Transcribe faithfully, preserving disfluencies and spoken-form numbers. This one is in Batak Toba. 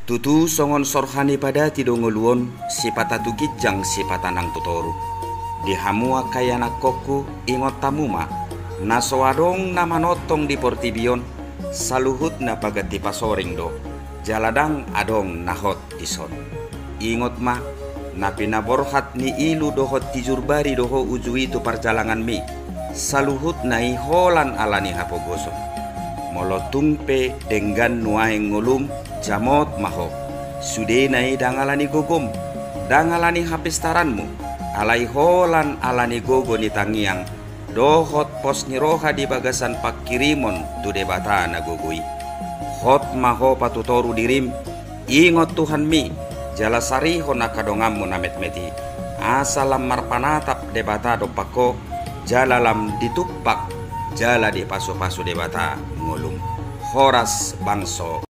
Tutu songon sorha ni padati do ngolu on, sipata tu ginjang sipata nang tu toru. Di hamu angka ianakhonhu, ingot hamu ma, na so adong na manongtong di portibi on, saluhutna paganti pasoring do, jala ndang adong na hot dison. Ingot ma, na pinaborhat ni ilu dohot tijurbari do ho uju i tu parjalanganmi, saluhutna i holan ala ni hapogoson. Molo tung pe denggan nuaeng ngolum, jamot ma ho. Sudena i ndang ala ni gogom, ndang ala ni hapistaranmu, alai holan ala ni gogo ni tangiang dohot pos ni roha di bagasan panghirimon tu Debata na gogo i. Hot ma ho patutoru dirim, ingot Tuhanmi, jala sarihon angka donganmu na metmet i. Asa lam marpanatap Debata dompak ho, jala lam ditumpak jala dipasupasu Debata ngolum. Horas bangso